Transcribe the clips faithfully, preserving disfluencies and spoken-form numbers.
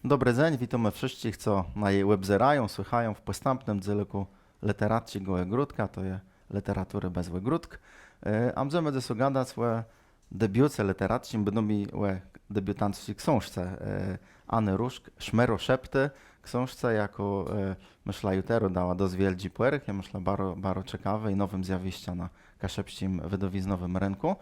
Dobri dzéń, witómë wszëtczich, co naju òbzérają, słëchają w pòstãpnym dzélëkù Lëteracczégò Ògródka, to je lëteraturë bez ògródk. E, a mdzemë dzysô gadac ò debiuce lëteracczim, bë nóm ò debiutancczi ksążce, e, Anë Różk, Szmero Szeptë, ksążce, jakô, e, mëszlã, ju terô dała dosc wiôldżi pòrëch, jô mëszlã, baro, baro cekawé i nowé zjawiszcze na kaszëbsczim wëdowiznowim rënkù.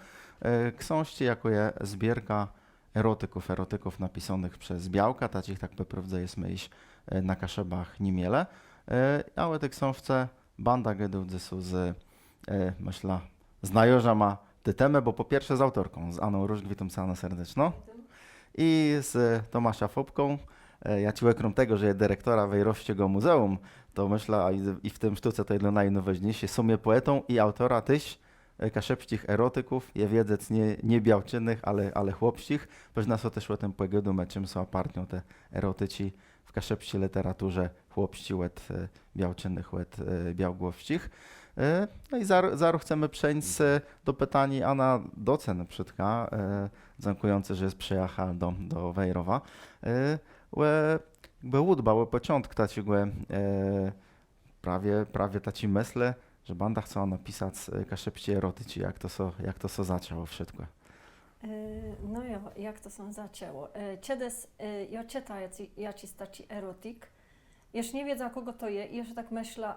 E, ksążce, jakô je zbiérka erotików, erotików napisónëch przez białkã, taczich tak pò prôwdze jesmë jesz, e, na Kaszëbach ni mielë. E, a ò ti ksążce bãdã gôdôł dzysô z, e, mëszlã, znajomima ti témë, bò pò pierszé z aùtorką, z Aną Różk, witóm całą serdeczno. I z Tomaszã Fópką, e, jaczi òkróm tegò, że je direktorã Wejrowsczégò Mùzeùm, to mëszlã, a i, i w tim sztóce to je dlô naju nôwôżniészé, w sumie pòetą i aùtorã téż, e, kaszëbsczich erotików, je wiedzec, nié, nié białczënëch, ale, ale chłopsczich. Pewno so téż ò tim pògôdómë, czim sã apartnią te eroticzi w kaszëbsczi lëteraturze chłopsczi òd, e, białczënëch, òd, e, białgłowsczich. E, no i zarô, zarô chcemë przeńc, e, do pitaniô Anë Docen przódka, e, dzãkùjącë, że jes przëjacha do, do Wejrowa. E, ò, jakbë ùdbã, ò pòczątk taczégò, e, prawie, prawie taczi mëslë, że bãdã chcała napisac, e, kaszëbsczi eroticzi, jak to sã, jak to sã zaczãło wszëtkò. E, no jo, jak to sã zaczãło? E, czedës, e, jô czëta jaczis, jaczis taczi erotik, jesz nie wiedza, kògò to je, i jesz tak mëszlã,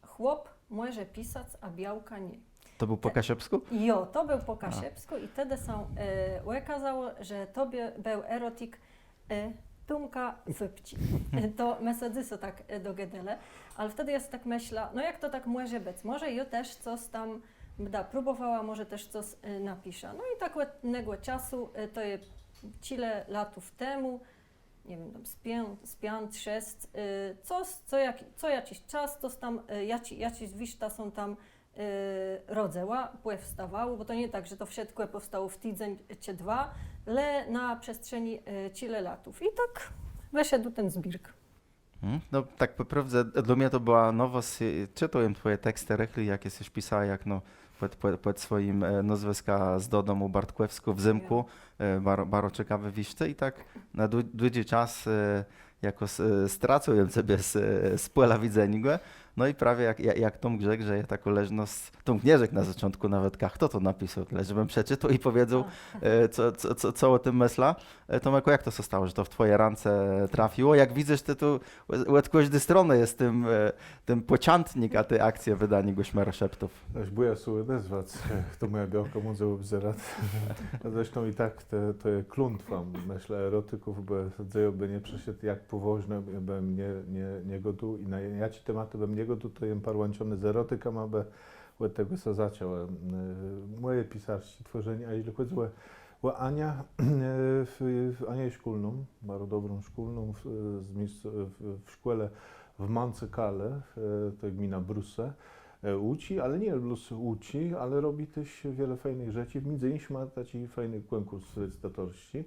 chłop mòże pisac, a białka nié. To béł pò kaszëbskù? Jo, to béł pò kaszëbskù i tedë sã, e, òkôzało, że to bie-, béł erotik, e, Tómka Fópczi. E, to më sã dzysô tak, e, dogôdelë, ale wtedë jô so tak mëszlã, no jak to tak mòże bëc? Mòże jô téż cos tam bãdã próbòwała, mòże téż cos, e, napiszã. No i tak òd negò czasu, e, to je czile latów temù, nie wiém, tam z piãc, z piãc, szesc, e, cos, co jak-, co jaczis czas, cos tam, e, jaczi-, jaczis wiérztë sã tam e, rodzëła, pòwstôwało, bò to nié tak, że to wszëtkò pòwstało w tidzéń czë dwa, le na przestrzeni, e, czile latów. I tak wëszedł ten zbiérk. Mhm. No, tak pò prôwdze, dlô mie to bëła nowòsc, e, czëtôł jem twòje tekstë rëchli, jaczé jes pisała, jak, no, pòd, pòd, pòd swòjim, e, nôzwëskã z dodomù Bartkòwskô w zymkù, e, baro, baro cekawé wiérztë i tak na dłu-, dłudżi czas, e, jakò s-, e, stracył jem cebie z, e, z pòla widzeniô. No i prawie jak, jak, jak Tómk rzekł, że je takô leżnosc, Tómk nie rzekł na zôczątkù nawetka, chto to napisôł, le żebëm przeczëtôł i pòwiedzôł, e, co, co, co, co ò tim mëszlã. E, Tómkù, jak to sã stało, że to w twòje rãce trafiło? Jak widzã, të tu òd, òd kòżdi stronë jes tim, e, tim pòczątnikã ti akcje wëdaniô Szmero Szeptów. Aż bòjã sã òdezwac, chto mòja białka mdze òbzerac. Zresztą i tak te, to je klątwa, mëszlã, erotików, bò dzejô bë nie przeszedł, jak pòwôżno bëm nie, nie, nie gôdôł i na jaczé tematë bëm nie gôdôł, to jem parłãczony z erotikama, bò òd tegò sã zaczãło, e, mòje pisarsczé twòrzenié. A jeżlë chòdzy ò, ò Aniã, e, w, w, Ania je szkólną, baro dobrą szkólną w, z miejsc-, w, w szkòle w Mãcëkale, e, to je gmina Brusë, e, ùczi, ale nié blós ùczi, ale robi téż wiele fejnëch rzeczi. Midzë jinyma taczi fejny kònkùrs recytatorsczi,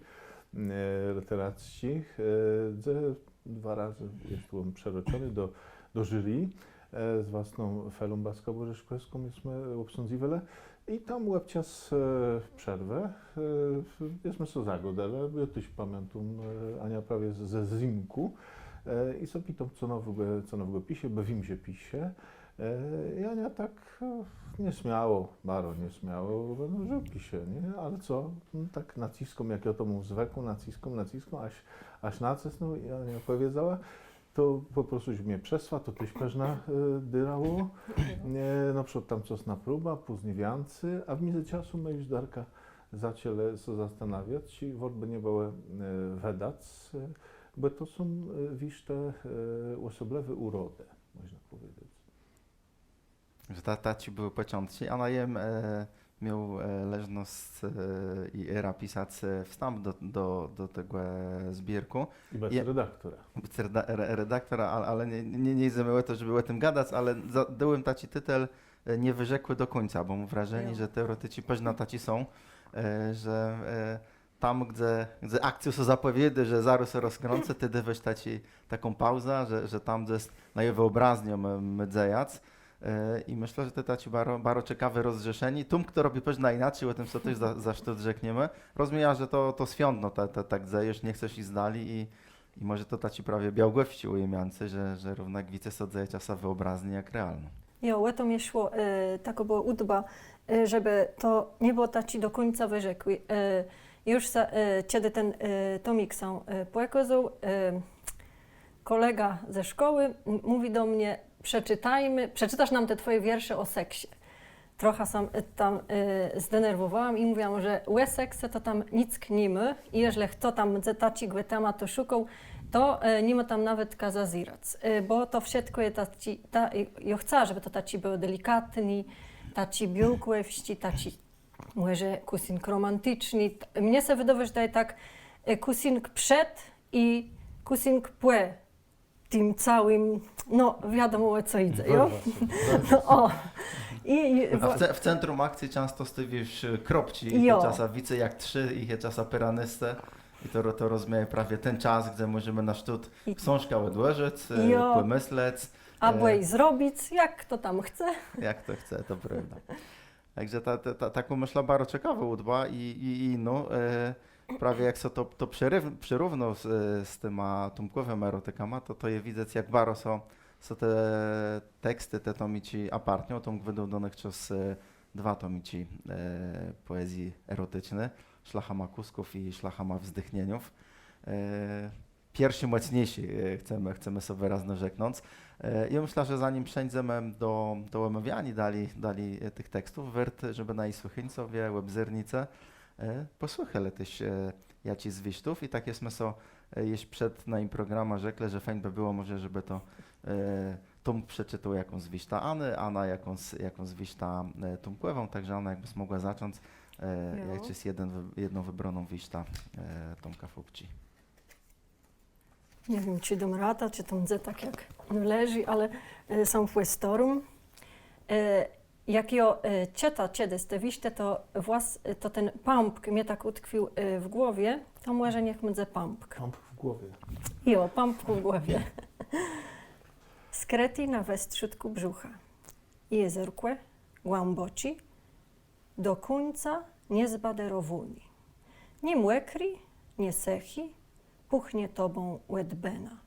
e, lëteracczi, e, dze dwa razë jem béł przërôczony do, do jury, e, z wastną Felą Baskòwską-Bòrzëszkòwską jesmë òbsądzywelë. I tam òb czas, e, przerwë, e, jesmë sã zagôdelë, bò jô téż pamiãtóm, e, Aniã prawie z, ze zymkù, e, i sã pitóm, co nowégò, co nowégò pisze, bò wiém, że pisze. E, i Ania tak, e, niesmiało, baro niesmiało, no, że pisze, nié? Ale co? No, tak naciskóm, jak jô to móm w zwëkù, naciskóm, naciskóm, aż, aż nacësnął i Ania pòwiedzała, to pò prostu, że mie przesła, to téż përznã, e, dôrało. E, na przëkłôd tam cos na próbã, pózni wiãcy, a w midzëczasu më ju z Darkã zaczãlë sã zastanawiac, czë wôrt bë nie bëło, e, wëdac, e, bò to są, e, wiész, te, e, òsoblëwé ùrodë, mòżna pòwiedzec. Że ta, taczé bëłë pòczątczi, a jem, e, miôł, e, leżnosc, e, i érã pisac, e, wstãp do, do, do tegò, e, zbiérkù. I bëc redaktorã. Bëc reda-, re-, redaktorã, ale, ale nié, nié, nie jidze mie ò to, żebë ò tim gadac, ale za-, dôł jem taczi titel, e, Niewërzekłi do kùńca, bò móm wrażenié, że teoreticzi përznã taczi są, e, że, e, tam, gdze, gdze akcjô sã zapòwiôdô, że zarô sã rozkrący, të dôwôsz taczi, taką pauzã, że, że tam, gdze s-, na jã wëòbrazniô mô, mô dzejac. E, i mëszlã, że to taczé baro, baro cekawé rozrzeszenié. Tómk to robi përznã jinaczi, ò tim sã téż za, za sztót rzekniemë. Rozmiejã, że to, to swiądno ta, ta, tak dzejôsz, nie chcesz jic dali i, I mòże to taczé prawie białgòwsczé ùjimniãcé, że, że równak wicy sã dzeje czasã w wëòbrazni jak realno. Jo, ò to mie szło, e, takô bëła ùdba, e, żebë to nie bëło taczé do kùńca wërzekłé. E, ju sã, e, czedë ten, e, tomik sã, e, pòkôzôł, e, kòlega ze szkòłë m-, mówi do mie: „Przeczëtajmë, przeczëtôsz nóm te twòje wiersze ò seksie?” Trochã sã, e, tam, e, zdenerwòwałam i mówiłam, że ò seksie to tam nick ni ma i jeżlë chto tam mdze taczégò tematu szukôł, to, e, ni ma tam nawetka zazerac, e, bò to wszëtkò je taczé, ta, e, jô chcała, żebë to taczé bëło delikatné, taczé białkòwsczé, taczé mòże kùsynk romanticzné. T-, mie sã wëdôwô, że to je tak, e, kùsynk przed i kùsynk pò tim całim, no, wiadomò, ò co jidze, jo? No, ò. I, i A w ce-, w centrum akcji czãsto stôwiôsz, e, kropczi, i Jo. to czasã wicy jak trzë, i je czasã pôranôsce. I to ro-, to rozmieje prawie ten czas, gdze mòżemë na sztót I ksążkã òdłożëc, e, Jo. pòmëslec, Abò e, i zrobic, jak chto tam chce. jak chto chce, to prôwda. Tak że ta, ta, ta, takô, mëszlã, baro cekawô ùdba i, i, i no, e, prawie jak sã to, to przërów-, przërównô z, e, z tima Tomkòwima erotykama, to, to je widzec, jak baro sã, sã te tekstë, te tomiczi apartnią. Tomk wëdôł donëchczas, e, dwa tomiczi, e, pòezji eroticzny, Szlachama kùsków i Szlachama wzdychnieniów. E, Pierszi mòcniészi, e, chcemë, chcemë so wërazno rzeknąc. E, jô mëszlã, że zanim przeńdzemë do, do òmôwianiô dali, dali, e, tëch tekstów, wôrt, żebë naji słëchińcowie, òbzérnicë, e, pòsłëchelë téż, e, jaczis z wiérztów i tak jesmë so, e, jesz przed najim programã rzeklë, że fejn bë bëło mòże, żebë to, e, Tomk przeczëtôł jakąs wiérztã Anë, Ana jakąs, jakąs wiérztã, e, Tomkòwą, tak że Ana, jakbës mògła zacząc, e, Jo. jaczis jeden wë-, jedną wëbróną wiérztã, e, Tomka Fópczi. Nie wiém, czë dóm radã, czë to mdze tak, jak nôleżi, ale, e, sã pòstaróm. E, jak jô, e, czëta czedës te wiérztë, to włas-, e, to ten pãpk mie tak ùtkwił, e, w głowie, to mòże niech mdze pãpk. Pãpk w głowie. Jo, pãpk w głowie. Skrëté na westrzódkù brzëcha. Jezorkò głãbòczé, do kùńca niezbadérowóné. Nié mòkré, nié sëché, pôchnie tobą òd bëna.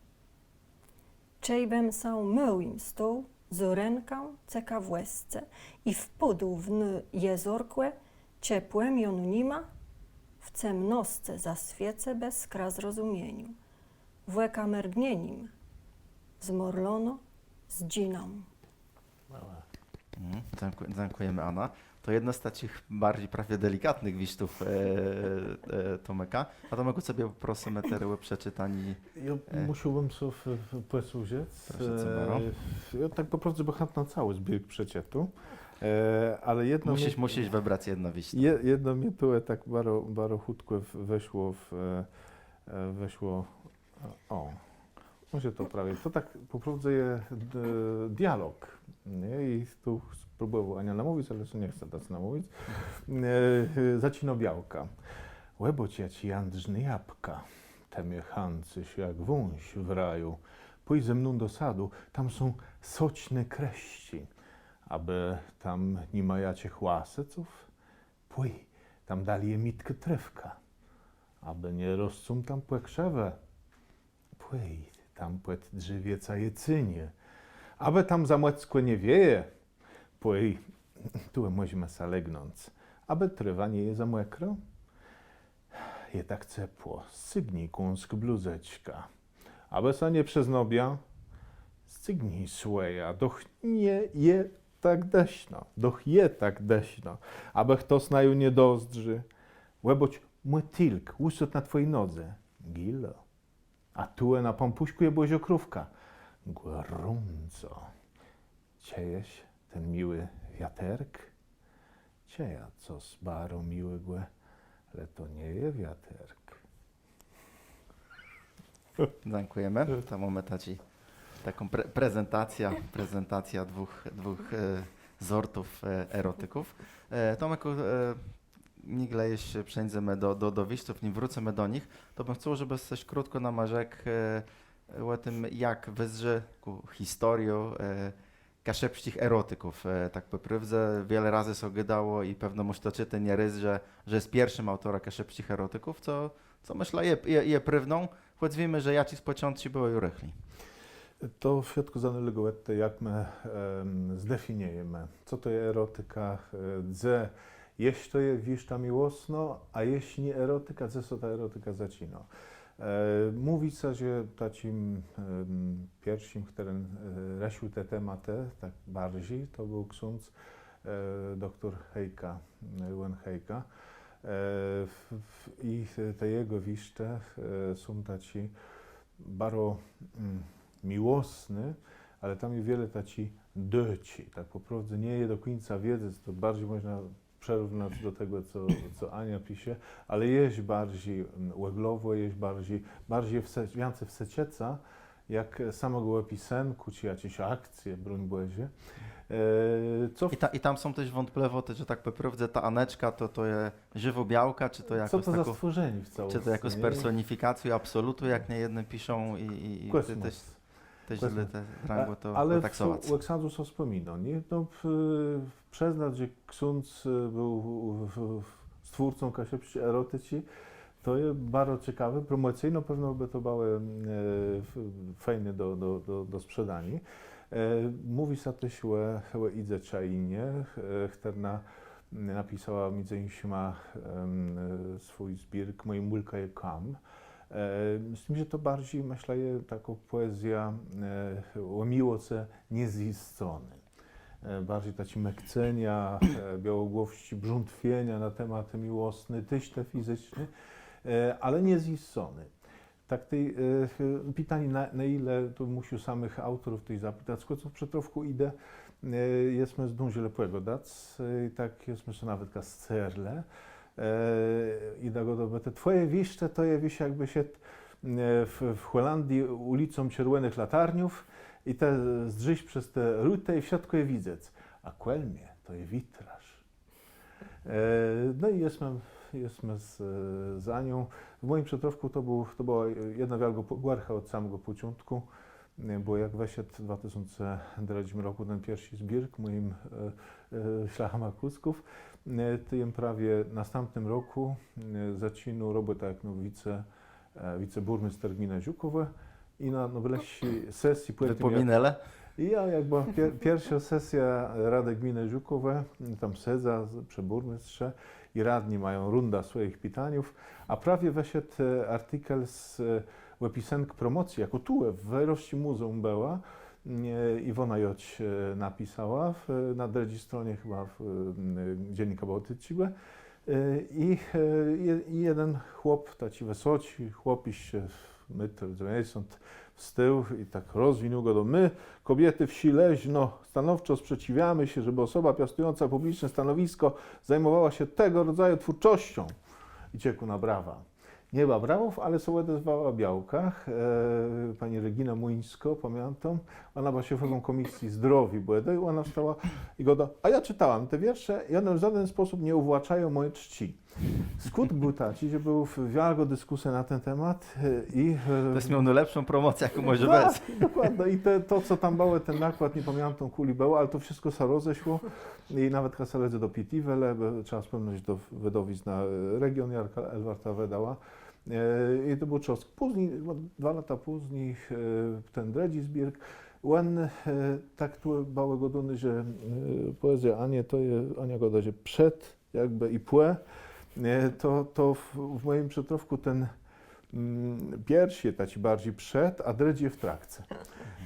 Czejbëm sã môłim stôł, z rãką cekawòscë i wpôdł w nen jezorkò, czë pòmiónu ni ma, w cemnoscë zaswiécëbë skra zrozumieniô. W òka mërgnienim zmòrlónô zdżinã. Mhm, dzãkù-, dzãkùjemë, Ana. To jedna z taczich barżi prawie delikatnëch wiérztów, e, e, Tomka. A Tomek, cebie prosëmë terô ò przeczëtanié. Jô, e, mùszôłbëm so w-, w-, pòsłëżëc. Proszã cã baro. E, jô tak pò prôwdze bë chãtno całi zbiérk przeczëtôł. E, ale jedno Mùszisz, mie-, mùszisz wëbrac jedną wiérztã. Je-, jedno mie tu tak baro, baro chùtkò w-, weszło w, e, e, weszło Ò, mòże to prawie. To tak pò prôwdze je d-, dialog, nié? I tu spróbòwôł Aniã namówic, ale sã nie chce dac namówic. E, e, zaczinô białka. Òbôcz, jaczé jãdrzné jabka. Të mie chãcysz jak wąż w raju. Pòj ze mną do sadu, tam są soczné krëszczi. Abë tam ni ma jaczich łasëców? Pòj, tam dali je mitkô trôwka. Abë nie roscą tam pòkrzëwë? Pòj, tam pòd drzewiecã je cenié. Abë tam za mòckò nie wieje? Pòj, tu mòżemë sã legnąc. Abë trôwa nie je za mòkrô? Je tak cepło, scygnij kąsk bluzeczka. Abë sã nie przeznobiã? Scygnij swòjã, doch nie je tak dëszno, doch je tak dëszno. Abë chto z naju nie dozdrzi. Òbôcz, mòtilk ùsôdł na twòji nodze. Gilo. A tu na pãpùszkù je bòżô krówka. Gòrąco. Czëjesz ten miłi wiaterk? Czëjã cos baro miłégò, le to nie je wiaterk. Dzãkùjemë. To mómë taczi, taką pre-, prezentacjã, prezentacjã dwùch, dwùch, e, zortów, e, erotików. E, Tomkù, e, nigle jesz przeńdzemë do, do, do wiérztów, nim wrócymë do nich, to bëm chcôł, żebës cos krótkò nama rzekł, e, ò tim, jak wëzdrzi kù historiô, e, kaszëbsczich erotików. E, tak pò prôwdze wiele razy sã gôdało i pewno môsz to czëté nierôz, że, że jes pierszim aùtorã kaszëbsczich erotików, co, co mëszlã je, je, je prôwdą, Pòwiedzmë, że jaczés pòczątczi bëłë ju rëchli. To wszëtkò zanôlégô òd te, jak më, em, zdefiniëjemë, co to je erotika, e, dze jesz to je wiérzta miłosnô, a jesz nié erotika, dze sã ta erotika zaczinô. E, mówi sã, że taczim, em, pierszim, chtëren, e, rësził te tematë tak barżi, to béł ksądz, e, doktór Hejka, e, Jan Hejka. E, w-, w-, i te jegò wiérztë, e, są taczé baro, mm, miłosné, ale tam je wiele taczi dëczi. Tak pò prôwdze nie je do kùńca wiedzec, to barżi mòżna przërównac do tegò, co, co Ania pisze, ale jesz barżi, mm, òglowò, jesz barżi, barżi w se-, wiãcy w seczëce, jak samégò òpisënkù, czë jaczis akcje, broń Bòże. E, co w- I ta-, i tam są téż wątplëwòtë, że tak pò prôwdze ta Aneczka to, to je żëwô białka, czë to jakò za stwòrzenié w całoscë, czë to jakò z personifikacją absolutu, jak niejedny piszą i, i, i téż, téż źle te rangło to pòtaksowac. Ale w, w Òksandzu sã wspòminô, nié? No, w-, przëznac, że ksądz, e, béł w-, w-, stwórcą kaszëbsczi eroticzi, to je baro cekawé, promòcyjno pewno bë to bëło, e, f-, fejné do, do, do, do sprzedaniô. E, mówi sã téż ò, ò Idze Czainie, e, chtërna napisała midzë jinszima, em, e, swój zbiérk „Mòja mùlka je kam”. E, z tim, że to barżi, mëszlã, je takô pòezjô, e, ò miłoce niezjiscony. E, barżi taczé mëkcenia, e, białogłowsczé brzątwienia na tematë miłosné, téż te fizyczné, e, ale niezjiscony. Tak tej, e, pitanié, na, na ile, to mùszã samëch aùtorów téż zapëtac, skąd w przëtrôfkù Idë, e, jesmë zdążëlë pògadac, e, tak jesmë sã nawetka scerlë. E, Ida gôdô, bò te twòje wiérztë, to je, wiész, jakbë szedł, e, w, w Hòlandii ùlicą czerwònëch latarniów i të zdrzisz przez te rutë i wszëtkò je widzec. A kòl mie to je witraż. E, no i jesmë, jesmë z, z Anią. W mòjim przëtrôfkù to béł, to bëła jedna wiôlgô pò-, gwarcha òd samégò pòczątkù, e, bò jak wëszedł w dwa tësące drëdżim rokù ten pierszi zbiérk „Mòjim, e, e, szlachama kùsków”, e, to jem prawie w nastãpnym rokù, e, zaczinôł robòtã jakno wice-, e, wicebùrméster gminë Żukòwò i na, na nôblëższi sesji pòwiém, jak... Wëpòminelë? I jô, jak bëła pier-, pierszô sesjô Radë Gminë Żukòwò, tam sedzã z-, przë bùrméstrze i radny mają rundã swòjich pitaniów, a prawie wëszedł, e, artikel z, e, òpisënkù promòcji, jakô tu w Wejrowsczim Mùzeùm bëła, e, Iwona Jodź, e, napisała w, na drëdżi stronie chëba w, e, Dziennika Bałticczégò. E, i, e, je-, i jeden chłop, taczi wësoczi chłop, jesz métr dzewiãcdzesąt, wstôł i tak rozwinął, gôdô: „My, kobiety wsi Leżno, stanowczo sprzeciwiamy się, żeby osoba piastująca publiczne stanowisko zajmowała się tego rodzaju twórczością”. I czekôł na brawa. Nie ma brawów, ale sã òdezwała białka, e, pani Regina Młyńskô, pamiãtóm. Òna bëła szefową Kòmisji Zdrowiô, bò tej òna wstała i gôdô: „A ja czytałam te wiersze i one w żaden sposób nie uwłaczają mojej czci”. Skùtk béł taczi, że béł w-, wiôlgô diskùsjô na ten temat, e, i, e... Të jes miôł nôlepszą promòcjã, jakô mòże bëc. Tak, dokładno. I te, to, co tam bëło, ten nakłôd, nie pamiãtóm, kùli bëło, ale to wszëtkò sã rozeszło. I nawetka sã lëdze dopitiwelë, bò trzeba wspòmnąc, że to wëdôwizna, e, Region Jarka Elwarta wëdała. E, i to béł czas. Pózni, chëba dwa lata pózni, e, ten drëdżi zbiérk. Òn, e, tak tu bëło gôdóné, że, e, pòezjô Anie to je, Ania gôdô, że przed jakbë i pò, e, to, to w, w mòjim przëtrôfkù ten, mm, pierszi je taczi barżi przed, a drëdżi je w trakce.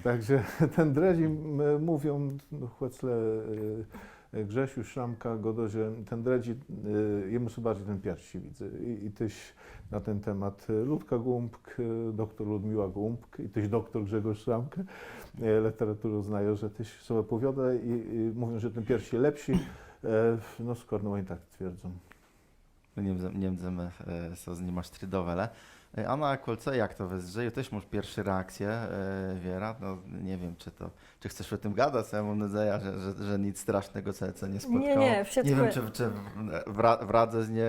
Tak że ten drëdżi, m, mówią, no, chòcle, e, Grzesiu Szramka gôdô, że ten drëdżi, e, jemù sã barżi ten pierszi widzy. I, i téż na ten temat, e, Ludka Gąbk, e, doktor Ludmiła Gąbk i téż doktor Grzegórz Szramka, e, lëteraturozna, że téż sã wëpòwiôdô i, i mówią, że ten pierszi lepszi, e, no, skòrno òni tak twierdzą. No nie mdze-, nie mdzemë, e, sã z nima sztridowelë. E, a na kòńcu, jak to wëzdrzi? Téż môsz pierszé reakcje, e, wierã. No, nie wiém, czë to, czë chcesz ò tim gadac, jô móm nôdzejã, że, że, że nick strasznégò ce, ce nie spòtkało. Nié, nié, wszëtkò. Nie wiém, czë, czë w, w ra-, w radëznie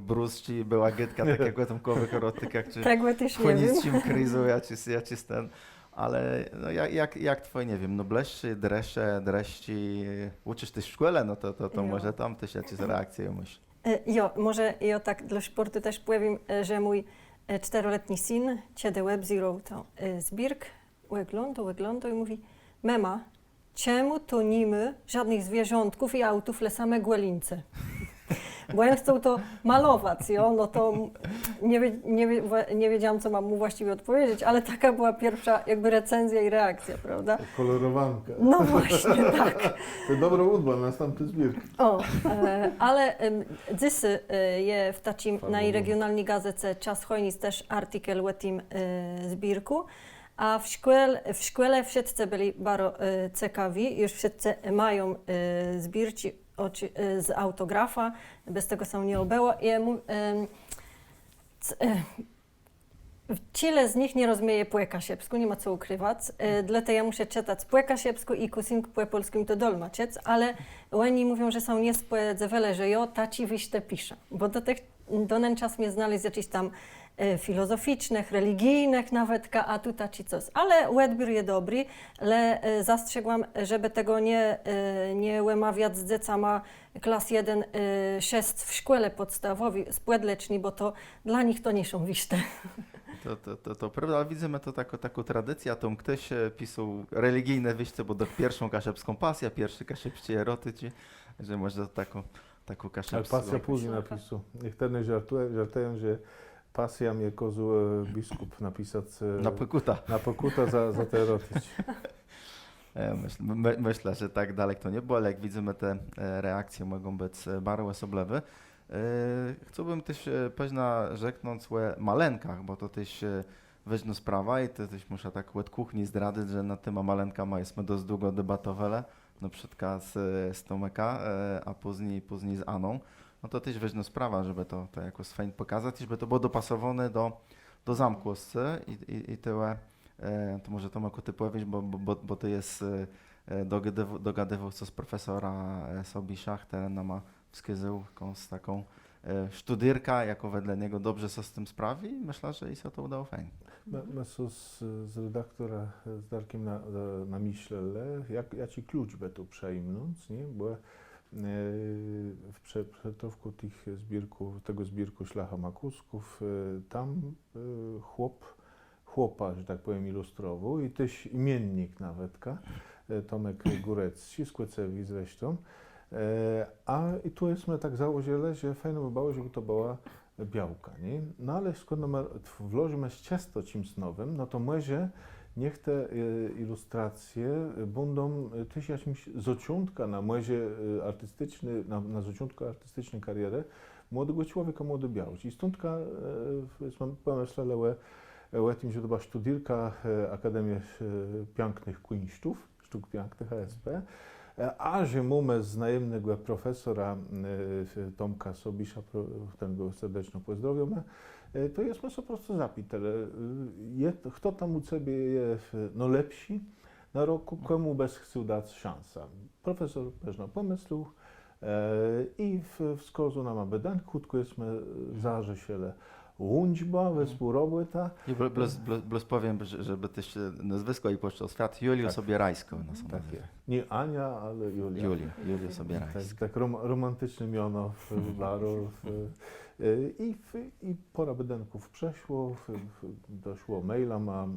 brusczi bëła gôdka tak jak ò tëch kòwëch erotikach, czë... Tegò téż nie wiém. Chònicczi krézu, jaczis, jaczis ten. Ale, no, jak, jak, jak twòje, nie wiém, no, blëższé, drëszé, drëszczi, ùczisz téż w szkòle, no to, to, to mòże tam téż jaczis reakcje môsz. E, jo, mòże jô tak dlô szpòrtu téż pòwiém, e, że mój, E, czteroletni syn, czedë òbzérôł to, e, zbiérk, òglądôł, òglądôł i mówi: „Mëma, czemù tu ni ma żódnëch zwierzątków i autów, le same gòlińce?” Bò òn chcôł to malowac, jo, no to m-, nie wie-, nie wie-, wła-, nie wiedziałam, co mam mu właściwie odpowiedzieć, ale taka była pierwsza jakby recenzja i reakcja, prawda? Kòlorowanka. No właśnie, tak. To dobrô ùdba na nôstãpny zbiérk. Ò, e, ale, em, dzysô, e, je w taczim, Farbowanka. Naj regionalny gazéce Czas Chòjnic téż artikel ò tim, e, zbiérkù. A w szkòle, w szkòle wszëtcë bëlë baro, e, cekawi, ju wszëtcë mają, e, zbiérczi, òczi-, e, z aùtografã, bez tegò sã nie òbëło. I mù-, em, c-, e, czile z nich nie rozmieje pò kaszëbskù, ni ma co ùkrëwac, e, dlôte jô mùszã czëtac pò kaszëbskù i kùsynk pò pòlskù to dolmaczëc, ale òni mówią, że sã nie spòdzéwelë, że jô taczi wiérztë piszã, bò do tëch, do nen czas mie znalezlë jaczis tam, e, filozoficznëch, religijnëch nawetka, a tu taczi cos. Ale òdbiór je dobri, le, e, zastrzégłam, żebë tegò nie, e, nie òmawiac z dzecama klas jeden, e, szesc w szkòle pòdstawòwi, spòdleczny, bò to dlô nich to nie są wiérztë. To, to, to, to prôwda, ale widzymë to takô, takô tradicjô, tam chtos, e, pisôł religijné wiérztë, bò doch pierszą kaszëbską pasjã, pierszi kaszëbsczi eroticzi, że mòże taką, taką kaszëbską. Ale pasjã pózni napisôł. Niechtërny żartùje-, żartëją, że pasjã mie kôzôł, e, biskùp napisac, e, na pòkùtã. Na pòkùtã za, za te eroticzi. E, mësl-, më-, mëszlã, że tak dalek to nie bëło, ale jak widzymë, te, e, reakcje mògą bëc, e, baro òsoblëwé. E, chcôłbëm téż, e, përznã rzeknąc ò malënkach, bò to téż, e, wôżnô sprawa i to téż mùszã tak òd kùchni zdradzëc, że nad tima malënkama jesmë dosc długò debatowelë, na przëkłôd z, z Tomkã, e, a pózni, pózni z Aną. No to téż wôżnô sprawa, żebë to, to jakòs fejn pòkazac, żebë to bëło dopasowóné do, do zamkłoscë i, i, i tëli. E, to mòże, Tomek, të pòwiész, bò, bò, bò, bò të jes, e, e, dogôdiw-, dogôdiwôł sã z profesorã, e, Sobiszã, chtëren nama wskôzôł jakąs taką, e, sztudérkã, jakô wedle niegò dobrze sã z tim sprawi. Mëszlã, że i sã to ùdało fejn. Më, më so z, z redaktorã, e, z Darkiem na, na, namëslelë, jak, jaczi klucz bë tu przëjimnąc, nié? Bò, e, w prze-, przëtrôfkù tëch zbiérków, tegò zbiérkù Szlachta Makùsków, e, tam, e, chłop chłopa, że tak pòwiém, ilustrowôł i téż imiennik nawetka, e, Tomek Górecczi, z Kòcewic zresztą. E, a i tu jesmë tak założëlë, że fejno bë bëło, żebë to bëła białka, nié? No ale skąd nama włożimë z czësto czims nowim, no to mòże niech te, e, ilustracje, e, bãdą, e, téż jaczims zôczątkã na mòże, e, artisticzny, na, na zôczątkù artisticzny karierë młodégò człowieka, młodi białczi. I stądka, e, w-, jesmë pòmëslelë ò ò tim, że to bëła sztudérka, e, Akademie, e, Piãknëch Kùńsztów, Sztëk Piãknëch, A S P, e, a że mómë znajomnégò profesora, e, Tomka Sobisza, pro-, chtërnégò serdeczno pòzdrôwiómë, e, to jesmë sã pò prostu zapitelë, e, je, chto tam ù cebie je, e, nôlepszi na rokù, kòmù bës chcôł dac szansã. Profesor përznã pòmëslôł, e, i w-, wskôzôł nama bédënk, chùtkò jesmë, e, zarzeszëlë ùńdżbã, wespółrobòtã. I bl-, blós, blós, blós pòwiém, że, żebë téż, e, nôzwëskò i pòszło w swiat, Juliô Sobierańskô, òna sã nazéwô. Tak je. Nié Ania, ale Julia. Julia, Julia Sobierańskô. Tak, tak rom-, romanticzné miono w, w baro, w, e, i w, i pôrã bédënków przëszło, w, w, doszło mailama, e,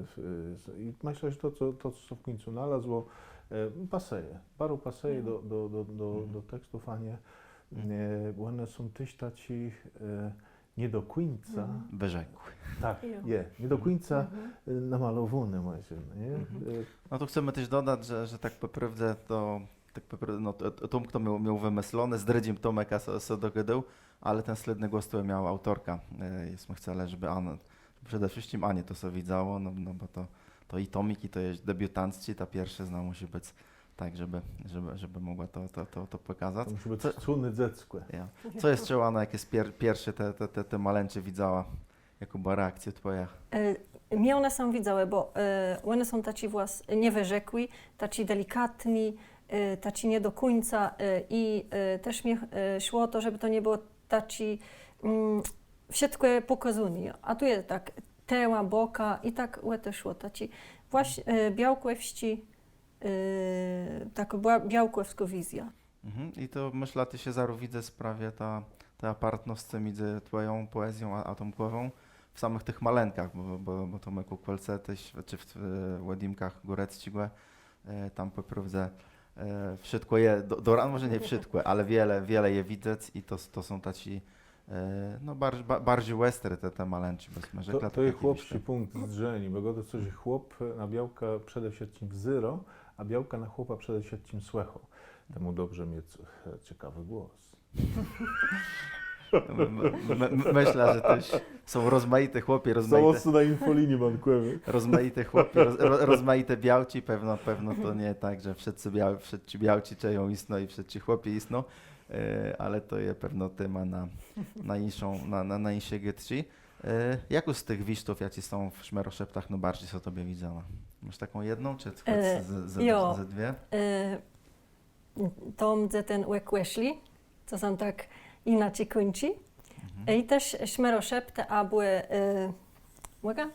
w, z-, i mëszlã, że to, co, to, co sã w kùńcu nalazło, e, pasëje. Baro pasëje do, do, do, do, do tekstów, a nié, e, bò òne są téż taczé, e, nie do kùńca. Wërzekłé. Tak, je. Nie do kùńca, e, namalowóné, mòże, nié? E, no to chcemë téż dodac, że, że tak pò prôwdze to, tak pò prôwdze, no, to, to Tómk to miôł, miôł wëmëszloné, z drëdżim Tómkã sã, sã dogôdôł, ale ten slédny głos to miała aùtorka. E, jesmë chcelë, żebë Ana, przede wszëtczim Ani to sã widzało, no, no bò to, to i Tómik, i to je debiutancczé, ta pierszëzna mùszi bëc tak, żebë, żebë, żebë mògła to, to, to, to pòkazac. To mùszi bëc czëcé dzeckò. Jo. Co jesz, Ana, jaczé pier-, pierszé te, te, te, te malënczi widzała, jakô bëła reakcjô twòja? E, mie òne sã widzałë, bò, e, òne są taczé włas-, niewërzekłé, taczé delikatné, e, taczé nie do kùńca, e, i, e, téż mie, e, szło ò to, żebë to nie bëło taczé, mm, wszëtkò pòkôzóné, jo. A tu je tak, tëła, bòka i tak ò to szło, taczé włas-, e, białkòwsczé, e, takô białkòwskô wizjô. Mhm. I to, mëszlã, tu sã zarô widzy prawie ta, ta apartnosc midzë twòją pòezją a, a Tómkòwą. w samëch tëch malënkach, bò, bò, bò to më kù kòlce téż, czë w, w òdjimkach Górecczégò, e, tam pò prôwdze, e, wszëtkò je, do, do, a mòże nié wszëtkò, ale wiele, wiele je widzec i to, to są taczé, e, no, barż-, ba-, barżi òstré te, te malënczi, bò smë rzeklë, to je chłopsczi pùnkt zdrzeniô, bò gôdô sã, że chłop na białkã przede wszëtczim wzérô, a białka na chłopa przede wszëtczim słëchô. Temù dobrze miec, e, cekawi głos. M-, m-, m-, mëszlã, że téż są rozmajiti chłopi, rozmajité, na infolinii bankòwi. Rozmajité chłopi, roz-, ro-, rozmajité białczi, pewno, pewno to nié tak, że wszëtcë biał-, wszëtczé białczi czëją jistno i wszëtcë chłopi jistno, e, ale to je pewno téma na, na jinszą, na, na, na jinszé gôdczi. E, jaką z tëch wiérztów, jaczé są w Szmero-Szeptach, nôbarżi sã tobie widzało? Môsz taką jedną, czë chòc, e, ze, ze, jo, ze dwie? E, To mdze ten Łëk Łeszli, co sã tak jinaczi kùńczi. Mhm. I téż Szmero-Szeptë, abò, e, mògã?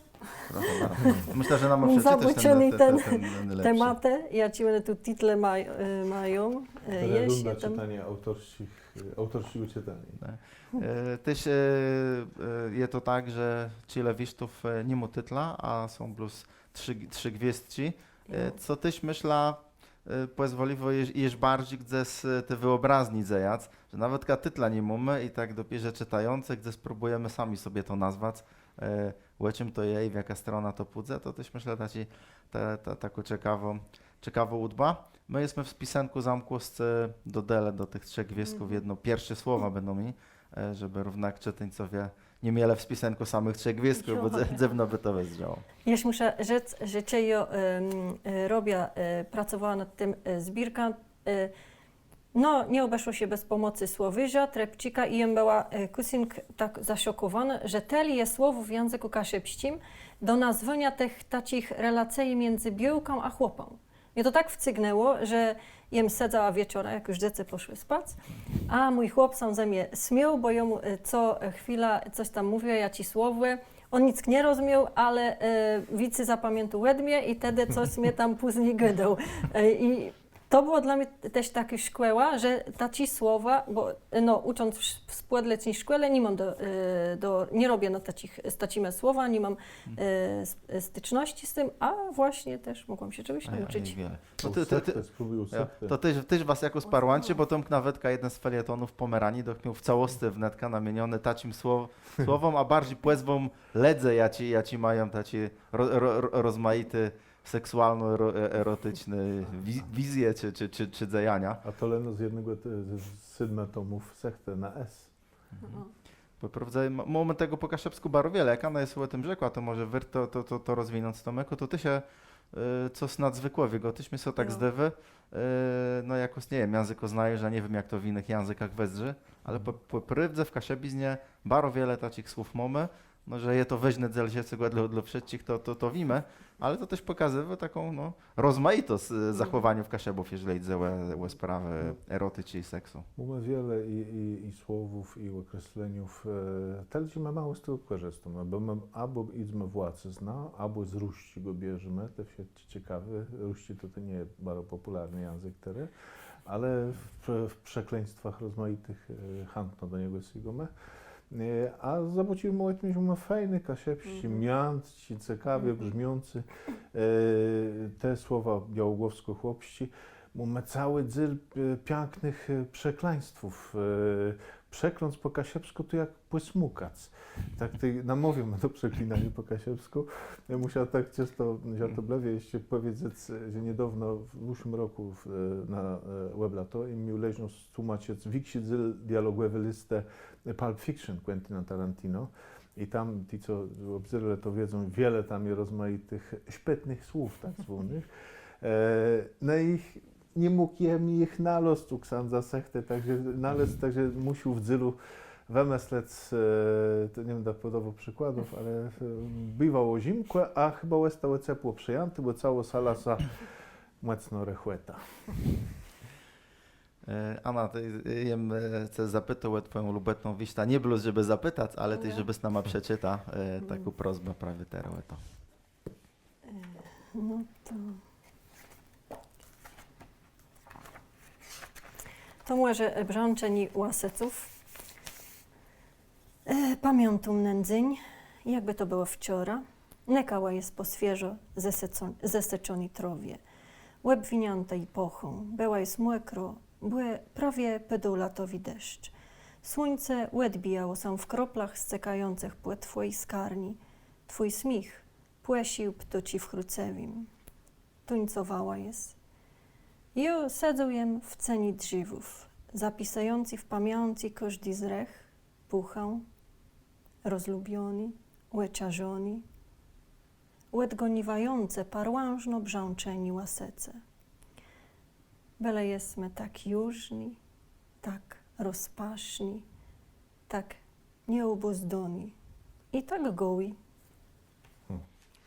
Proszã baro. Mëszlã, że nama przeczëtôsz ten, zabôczony ten, ten, ten, ten lepszi. Tematë, jaczé òne tu title maj-, e, mają. E, jesz je tam. Redunda czëtaniô aùtorsczich, e, aùtorsczégò czëtaniô. Tak. E, téż, e, e, je to tak, że czile wiérztów, e, ni mô titla, a są blós trzë, trzë gwiôzdczi. E, no. Co téż, mëszlã, e, pòzwòliło jesz, jesz barżi gdzes, e, ti wëòbraznie dzejac, że nawetka titla ni mómë i tak dopiérze czëtającë gdzes próbùjemë sami sobie to nazwac, e, ò czim to je i w jaką stronã to pùdze, to téż, mëszlã, taczi, ta, ta, takô cekawô, cekawô ùdba. Më jesmë w spisënkù zamkłoscë dodelë do tëch trzech gwiôzdków, mhm, jedno, pierszé słowa bãdą miałë, e, żebë równak czëtińcowie ni mielë w spisënkù samëch trzech gwiôzdków, bò dze-, dzywno bë to wëzdrzało. Jesz mùszã rzec, że czej jô, em, e, robiã, e, pracowała nad tim, e, zbiérkã, e, no, nie òbeszło sã bez pòmòcë słowôrza, Trepczika i jem bëła, e, kùsynk tak zaszokòwónô, że tëli je słowów w jãzëkù kaszëbsczim do nazwaniô tëch taczich relacyji midzë biôłką a chłopã. Mie to tak wcygnãło, że jem sedzała wieczorã, jak ju dzecë pòszłë spac, a mój chłop sã ze mie smiôł, bò jô mù, e, co chwila cos tam mówiła, jaczé słowò. Òn nick nie rozmiôł, ale, e, wicy zapamiãtôł òde mie i tedë cos mie tam pózni gôdôł. E, i to bëła dlô mie téż takô szkòła, że taczé słowa, bò, no, ùcząc w, w spòdleczny szkòle, ni móm do, e, do, nie robiã, no, taczich, z taczima słowama, ni móm, e, s-, stycznoscë z tim, a własnie téż mògłam sã czegòs naùczëc. A, a nié wiele. No to, to, to, to, spróbùj, jo, to téż, téż was jakòs parłãczi, bò to nawetka jeden z felietonów Pòmeranii doch miôł w całoscë wnetka namienioné taczim słow-, słowóm, a barżi pòzwóm lëdzy, jaczi, jaczi mają taczé ro-, ro-, ro-, rozmajité seksualno-, ero-, e-, eroticzné wi-, wizje czë, czë, czë, czë dzejania. A to leno z jednégò, te, z, z sétmë tomów Sechtë na S. Mhm. Pò prôwdze mó-, mómë tegò pò kaszëbskù baro wiele. Jak Ana jes ò tim rzekła, to mòże wôrt to, to, to, to rozwinąc, Tomekù, to téż je, e, cos nadzwëkòwégò, téż mie sã tak zdôwô, e, no, jakòs, nie wiém, jãzëkòznajôrz, nie wiém, jak to w jinëch jãzëkach wëzdrzi, ale pò, pò prôwdze w kaszëbiznie baro wiele taczich słów mómë, no, że je to wôżny dzél żëcégò dlô, dlô wszëtczich, to, to, to wiémë, ale to téż pòkazywô taką, no, rozmajitosc, e, zachòwaniów Kaszëbów, jeżlë jidze ò, ò sprawë eroticzi i seksu. Mómë wiele i, i, i słowów, i òkresleniów, e, tëli, że më mało z tegò kòrzistómë, bò më abò jidzemë w łacëznã, abò z rusczégò bierzemë, te wszëtczé cekawé, rusczi to, to nie je baro pòpùlarny jãzëk terô, ale w, w przekleństwach rozmajitëch, e, chãtno do niegò sygómë. E, a zabôczimë, mómë fejny kaszëbsczi, miãtczi, cekawie brzmiący, e, te słowa białogłowskò-chłopsczé. Mómë całi dzél, e, piãknëch, e, przekleństwów. E, przekląc pò kaszëbskù to jak pòsmùkac. Tak tej namôwiómë do przeklinaniô pò kaszëbskù. Jô mùszã tak czësto żartoblëwie jesz pòwiedzec, że niedôwno w ùszłim rokù w, e, na, e, Òblato jem miôł leżnosc tłómaczëc wikszi dzél dialogòwi listë Pulp Fiction Quentina Tarantino. I tam ti, co òbzérelë, to wiedzą, wiele tam je rozmajitëch szpetnëch słów, tak zwónëch. E, no i nie mógł jem jich nalezc ù ksãdza Sechtë, tak że nalezc, tak że mùszôł w dzélu wëmëslec, e, to nie bãdã pòdôwôł przikładów, ale, e, biwało zëmkò, a chëba òstało cepło przëjãté, bò całô sala sã mòcno rechòta. E, Ana, të, e, jem, e, ce zapitôł ò twòją lubòtną wiérztã, nié blós, żebë zapëtac, ale téż, żebës nama przeczëta, e, taką prosbã prawie terô ò to. E, no to, to mòże, e, Brzãczenié łasëców. E, pamiãtóm nen dzéń, Jakbë to bëło wczora, nëkała jes pò swiéżo zesëczo-, zesëczony trôwie, òbwiniãtô i pòchą. Bëła jes mòkrô, bò prawie pôdł latowi deszcz. Słuńce òdbijało sã w kroplach scëkającëch pò twòji skarni. Twój smiéch płosził ptôczi w chrócëwim. Tuńcowała jes. Jô sedzôł jem w ceni drzéwów, zapisëjący w pamiãcë kòżdi zrëch, pùchã, rozlubiony, òczarzony, òdgòniwającë parłãżno brzãczenié łasëcë. Bëlë jesmë tak jużny, tak rozpaszny, tak nieòbùzdóny i tak gòłi.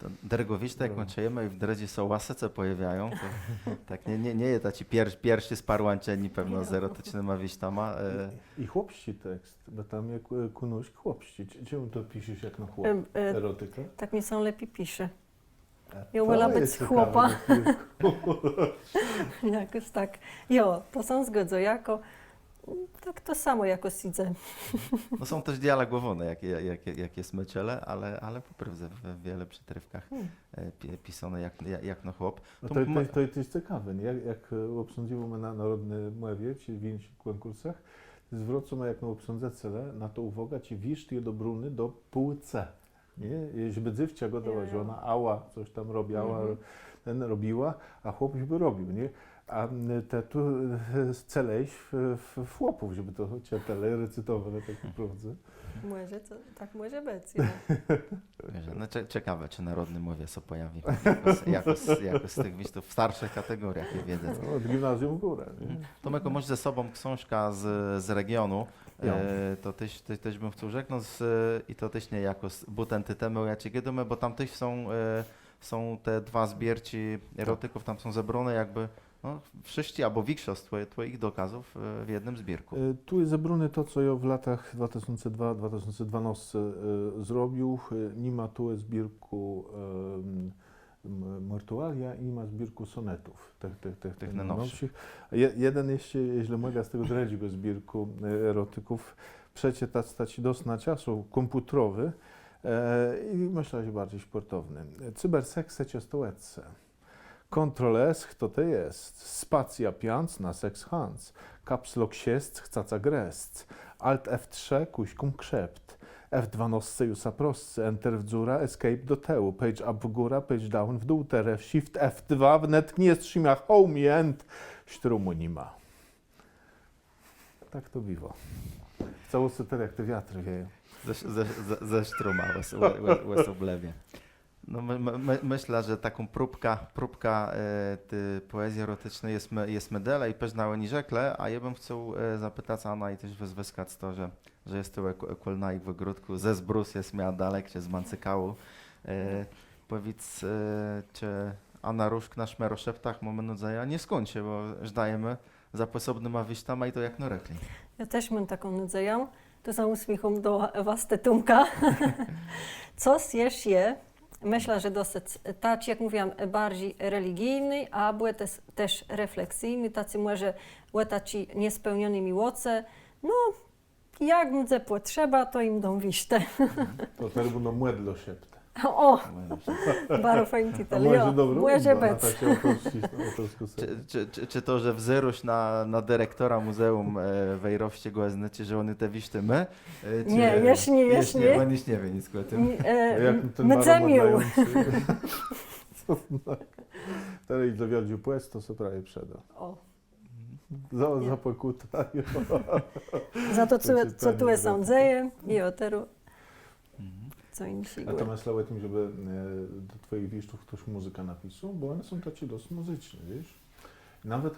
To dërgò wiész, to jak më czëjemë i w drëdżi sã łasëcë pòjôwiają, to tak nie, nie, nie je taczé pier-, pierszé sparłãczenié pewno z erotycznyma wiérztama. I chłopsczi tekst, bò tam je kùnuszk chłopsczi. Czemù to piszesz jak na chłop? Erotika? Tak mie sã lepi pisze. Jô wòlã bëc chłopã. Jakòs tak. Jo, to sã zgòdzã. Jakò tak to samò jakòs jidze. No są téż dialogòwóné, jak, jak, jak jesmë czëlë, ale, ale pò prôwdze w wiele przëtrôfkach pisóné jak, jak na chłop. To je téż cekawé, nié? Jak òbsądzywómë na Nôrodny Mòwie czë w jinszich kònkùrsach, zwrôcómë jak na òbsądzëcele na to ùwôgã, czë wiérzt je dobróny do płcë. Nié? Żebë dzéwczã gôdała, że òna ała, cos tam robiła, ten robiła, a chłop żebë robił, nié? A të tu celëjesz w chłopów, żebë to czëtelë, recytowelë tak pò prôwdze. Mòże, tak mòże bëc. No cekawé, czë na Nôrodny Mòwie sã pòjawi jakòs z tëch wiérztów w starszich kategóriach, jak wiedzec. Òd gimnazjum w górã, nié? Tomkù, môsz ze sobą ksążkã z regionu. To téż bëm chcôł rzeknąc, i to téż nié jakò bùten ti témë, ò jaczi gôdómë, bò tam téż są, są te dwa zbiérczi erotików, tam są zebróné jakbë, no, wszëtczé abò wikszosc twòjich dokazów w jednym zbiérkù. Tu je zebróné to, co jô w latach dwa tësące dwa, dwa tësące dwanôsce zrobił. Ni ma tu zbiérkù Mortualia i ni ma zbiérkù sonetów, tëch nônowszich. Jeden jesz, jeżlë mògã, z tegò drëdżégò zbiérkù erotików przeczëtac, taczi dosc na czasu, kòmpùtrowi. I mëszlã, że barżi szpòrtowny. Cyberseks, czësto òd se. Control S, chto të jes? Spacjô piãc na seks chãc. Caps lock szesc, chcac grëzc. Alt F trzë, kùszką krzept. F dwanôsce, ju sã proscy, Enter w dzurã, Escape do tëłu, Page up w górã, Page down w dół, terô Shift F dwa, wnet nie strzimia, Home i End, sztrumù ni ma. Tak to biwô. Chcôł sã terô, jak te wiatrë wieją. Ze sztrumã òsoblëwie. No, mëszlã, że taką próbkã, próbkã ti pòezji erotyczny jesmë delë i përznã ò ni rzeklë, a jô bëm chcôł zapëtac Anã i téż wëzwëskac to, że że jes tu kòl naju w ògródkù, zes brus jes mia dalek, czë z Mancykału. Pòwiédz, czë Ana Różk na Szmero Szeptach, mómë nôdzejã, nie skùńczi, bò żdajemë za pòsobnyma wiérztama i to jak nôrëchli. Jô téż móm taką nôdzejã. Tu sã ùsmiéchóm do wastë, Tomka. Cos jesz je, mëszlã, że dosc, taczi, jak mówiłam, barżi religijny, abò téż refleksyjny, taczi mòże ò taczi niespełniony miłoce. No, jak mdze pòtrzeba, to jim dóm wiérztë. To terô bãdą mòdłoszeptë. Ò, baro fejn titel, jo. Mòże bëc. Czë to, że wzérôsz na direktora Mùzeùm Wejrowsczégò, znaczi, że òn te wiérztë mô? Nié, jesz nié, jesz nié. Òn jesz nie wié nick ò tim. Mdze miôł. Terô jidze Wiôldżi Pòst, to sã prawie przëdô. Ò. Za pòkùtã. Za to, co tu sã dzeje i ò terô co jinszégò. A të mëslôł ò tim, żebë do twòjich wiérztów chtos mùzykã napisôł? Bò òne są taczé dosc mùzyczné, wiész? Nawet,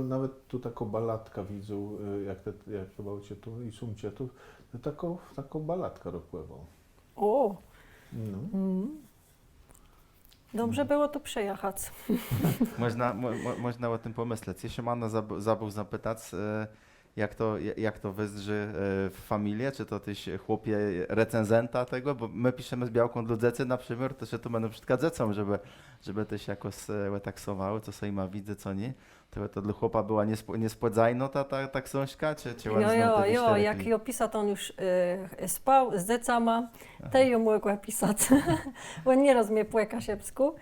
nawet tu taką baladkã widzã, jak to bëło czëtóné i sóm czëtôł, to taką baladkã rockòwą. Ò. No. Dobrze bëło tu przëjachac. Mòżna ò tim pòmëslec. Jesz jem, Ana, zabéł zapëtac, Jak to, ja-, jak to wëzdrzi, e, w familie? Czë to téż chłopie recenzenta tegò? Bò më piszemë z białką dlô dzecy na przëmiôr, to sã to mdze przeszkôdzało, żebë, żebë téż jakòs, e, òtaksowałë, co sã jima widzy, co nié. To, to dlô chłopa bëła niespò-, niespòdzajnô ta, ta, ta ksążka, czë, czë òn Jo, znôł jo, to jo, jak lepi? Jô pisa, to òn ju, e, spôł z dzecama. Aha. Tej jô mògła pisac. Bò òn nie rozmieje pò kaszëbskù.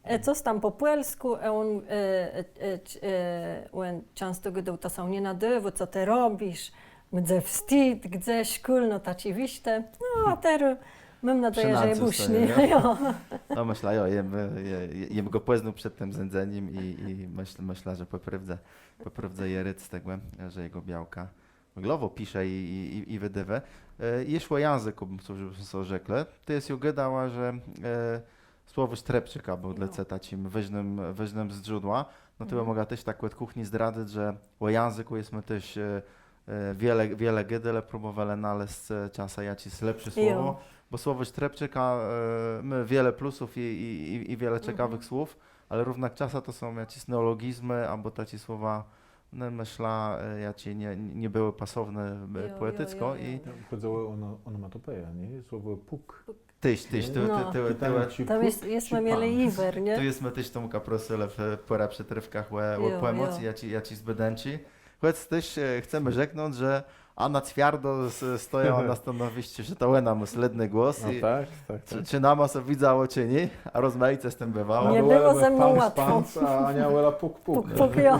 E, cos tam pò pòlskù, e, òn, e, e, e, c-, e, òn czãsto gôdôł: „To sã nie nadôwô, co të robisz? Mdze wstid, gdze szkólnota cë wëszła?” No, a terô móm nadzejã, że je bùszny. Przënãcô sã, jo. Jo. No, mëszlã, jo, jem, je-, je-, jem gò pòznôł przed tim zéńdzenim i, i mësz-, mëszlã, że pò prôwdze, pò prôwdze je rôd z tegò, że jegò białka òglowò pisze i, i, i, i wëdôwô. E, jesz ò jãzëkù bëm chcôł, żebësma so rzeklë. Të jes ju gôdała, że, e, Sławòmir Trepczik béł dlô ce taczim wôżnym, wôżnym zdrzódłã. No to jô mògã téż tak òd kùchni zdradzëc, że ò jãzëkù jesmë téż, e, e, wiele, wiele gôdelë, próbòwelë nalezc, e, czasã jaczés lepszé słowò, bò Sławòmir Trepczik, e, mô wiele plusów i, i, i, i wiele cekawëch słów, ale równak czasã to są jaczés neòlogizmë abò taczé słowa, no, mëszlã, e, jaczé nie, nie bëłë pasowné, e, pòetickò i... Tam chòdzëło ò ono-, onomatopeja, nié? Słowò pùk. Téż, téż, to, to, to, to, tam jesmë mielë jiwer, nié? Tu jesmë téż Tomka proselë w pôrã przëtrôfkach ò, ò pòmòc i jaczé, jaczé zbëdënczi. Chòc téż, e, chcemë rzeknąc, że Ana cwiardo s-, stojała na stanowiszczu, że to òna mô slédny głos i czë, czë nama sã widzało, czë nié, a rozmajice z tim bëwało. Nie bëło ze mną łatwò. Pam, pam, a Ania wòła pùk, pùk. Pùk, pùk, jo.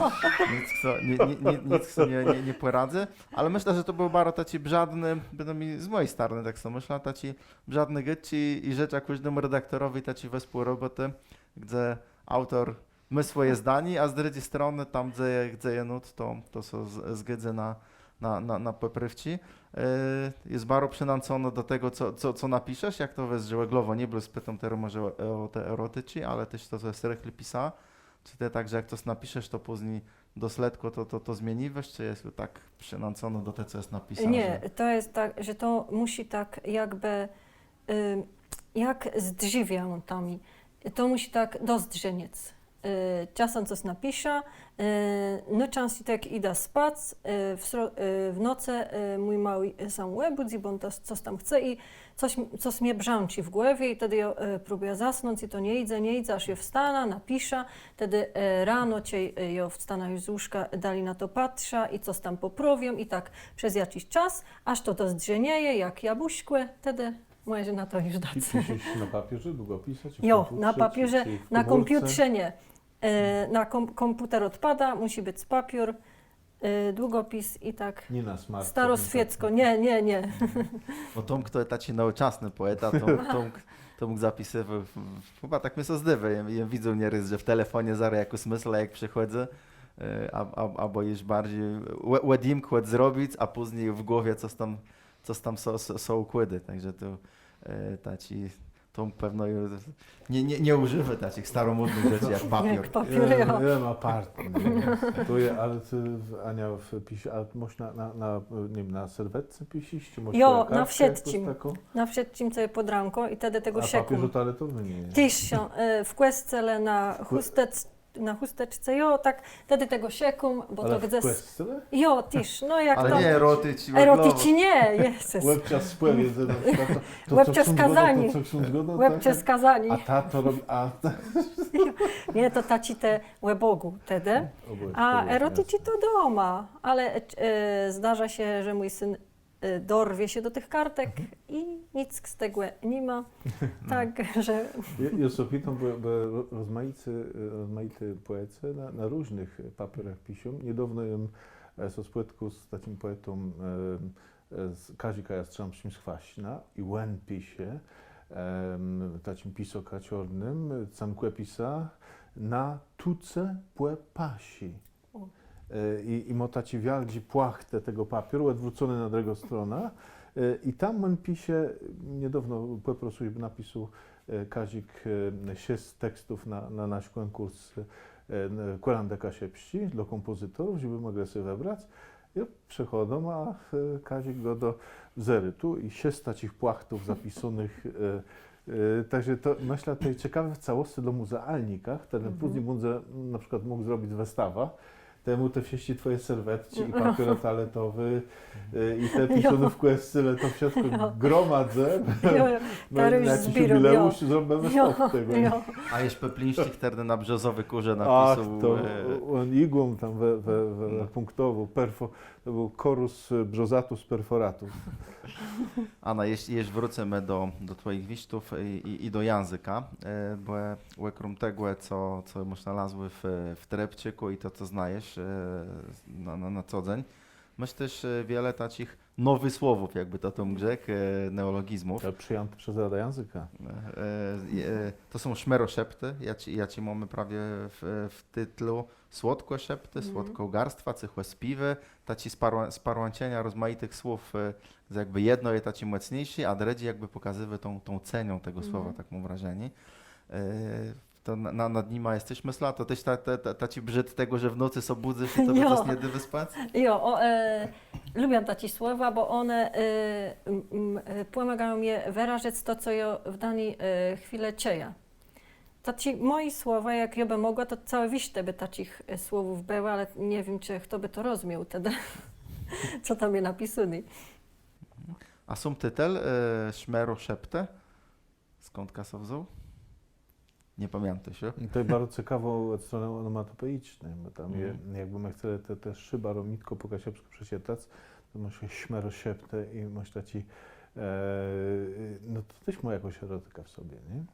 Nick so, ni-, ni-, ni-, nick so nie, nie, nie pòradzã, ale mëszlã, że to béł baro taczi brzadny, bë to mie z mòji stronë tak so mëszlã, taczi brzadny gôdczi i rzeczã kòżdémù redaktorowi taczi wespółrobotë, gdze aùtor mô swòje zdanié, a z drëdżi stronë tam, gdze je, gdze je nót, to, to sã z-, zgôdzô na, na, na, na pòprôwczi. E, jes baro przënãconô do tegò, co, co, co napiszesz, jak to wëzdrzi òglowò, nié blós, pitóm terô mòże ò, ò te eroticzi, ale téż to, co jes rëchli pisała. Czë të tak, że jak cos napiszesz, to pózni dosc letkò to, to, to zmieniwôsz, czë jes ju tak przënãconô do te, co jes napisała? Nié, że to je tak, że to mùszi tak jakbë, y, jak zdrziwiałë tam. To mùszi tak dozdrzeniec. Y, czasã cos napiszã, y, nôczãscy tak jak jidã spac, y, w sro-, y, w nocë, y, mój môłi, y, sã òbùdzy, bò òn to, cos tam chce i cos, cos mie brzãczi w głowie i tedë jô, e, próbùjã zasnąc i to nie jidze, nie jidze, jaż jô wstanã, napiszã, tedë, e, rano, czej, e, jô wstanã ju z łóżka, dali na to patrzã i cos tam pòprôwióm i tak przez jaczis czas, jaż to dozdrzenieje, jak jabùszkò, tedë mòże na to ju dac. Të piszisz na papiorze, długopisã, czë w kòmpùtrze, czë, czë w kòmórce? Jo, na papiorze, na kòmpùtrze nié. E, na kòm-, kòmpùter òdpôdô, mùszi bëc papiór, e, długopis i tak. Nié na smartfónach. Staroswiecko. Nié, nié, nié. Bò Tomk to taczi nowòczasny pòeta, Tomk, Tomk, Tomk zapisywôł w, w, chëba tak mie sã zdôwô, jem, jem widzôł nierôz, że w telefónie zarô jakąs mëslã, jak przëchòdzy, e, a, a, abò jesz barżi ò-, òdjimk chòc zrobic, a pózni w głowie cos tam, cos tam so, so, so ùkłôdô. Tak że to, e, taczi To pewno ju nie, nie, nie ùżiwô taczich staromódnëch rzeczi jak papiór. Jak papiór, jo. Jem apartny. To je, ale të, Ania, w-, pisze, a môsz na, na, na, nie wiém, na serwetce piszisz, czë môsz kartkã jakąs taką? Jo, na wszëtczim. Na wszëtczim, co je pòd rãką i tedë tegò szëkóm. A papiór toaletowi nie je? Téż, e, w kòscele, na chùsteczce. Na chùsteczce, jo, tak, tedë tegò szëkóm, bò to gdzes... Ale w kòscele? Jo, téż, no jak tam. Ale nié eroticzi, eroticzi nié, Jezës. Òbczas spòwiedzë na przikłôd, to, to, òbczas kôzaniô. To co ksądz gôdô, to co ksądz gôdô, tak? Òbczas kôzaniô. A ta to robi, a... Nié, to taczé te ò Bògù tedë. Ò Bògù, jasné. A eroticzi to doma, ale, e, zdarza się, że mój syn e, dorwie się do tych kartek i nick z tego ni ma. Tak że... Jô, jô sã pitóm, bò, bò ro-, rozmajité, e, rozmajité pòecë na, na różnëch papiorach piszą. Niedôwno jem, e, sã spòtkôł z taczim pòetą, e, e, z Kazikã Jastrzębsczim z Chwaszna i òn pisze, em, taczim pisôkã czôrnym, cãkòpisã, na tuce pò pasy. E, i, i mô taczé wiôldżé płachtë tegò papióru, òdwróconé na drëgą stronã. E, i tam òn pisze, niedôwno pòprosył, żebë napisôł, e, Kazik, e, szesc tekstów na, na nasz kònkùrs, e, n-, Kòlãdë kaszëbsczé dlô kòmpòzytorów, żebë mòglë so wëbrac. Jô przëchôdóm, a, e, Kazik gôdô: Wezdrzë, tu je szesc taczich płachtów zapisónëch, e, E, tak że to, mëszlã, to je cekawé w całoscë dlô mùzealnika, chtëren pózni mdze na przikłôd mógł zrobic wëstawã. Temù te wszëtczé twòje serwetczi i papiér toaletowi, e, i te piszonówkòscë, le to wszëtkò gromadzã. Jo, jo. No i na jaczis jubileùsz zrobmë stôwk tegò. A jesz Peplińsczi, chtëren na Brzozowi Kùrze napisôł, to òn igłą tam wë-, wë-, wë-, wëpùnktowôł, perfo-, to béł chorus, e, brzozatus perforatus. Ana, jesz, jesz wrócymë do, do twòjich wiérztów i, i, i do jãzëka, e, bò òkróm tegò, co, co jes nalazła w, w Trepczikù i to, co znajesz, e, na, na, na co dzéń, môsz téż, e, wiele taczich nowëch słowów, jakbë to tam rzekł, e, neòlogizmów. To przëjãté przez Radã Jãzëka. E, e, to są szmeroszeptë, jaczé, jaczé mómë prawie w, w titlu. Słodkòszeptë, słodkògarstwa, cëchò spiéwë, taczé sparła-, sparłãczenia rozmajitëch słów, e, że jakbë jedno je taczé mòcniészé, a drëdżé jakbë pòkazywô tą, tą ceniã tegò słowa, tak móm wrażenié. E, to na, na, nad nima jes téż mësla, to téż ta, ta, ta, taczi brzôd tegò, że w nocë sã bùdzysz i tobie czas nie dô wëspac? Jo, ò, e, lubiã taczé słowa, bò òne, e, m, m, e, pòmôgają mie wërazëc to, co jô w dóny, e, chwilë czëjã. Taczé mòje słowa, jak jô bë mògła, to całé wiérztë bë taczich, e, słowów bëłë, ale nie wiém, czë chto bë to rozmiôł tedë, co tam je napisóné. A sóm titel, e, Szmeroszeptë, skądka sã wzął? Nie pamiãtôsz, jo? To je baro cekawô òd stronë onomatopejiczny, bò tam je, jakbë më chcelë te, te szëba romitkò pò kaszëbskù przeczëtac, to môsz szmeroszeptë i môsz taczi, e, no to téż mô jakąs erotikã w sobie, nié?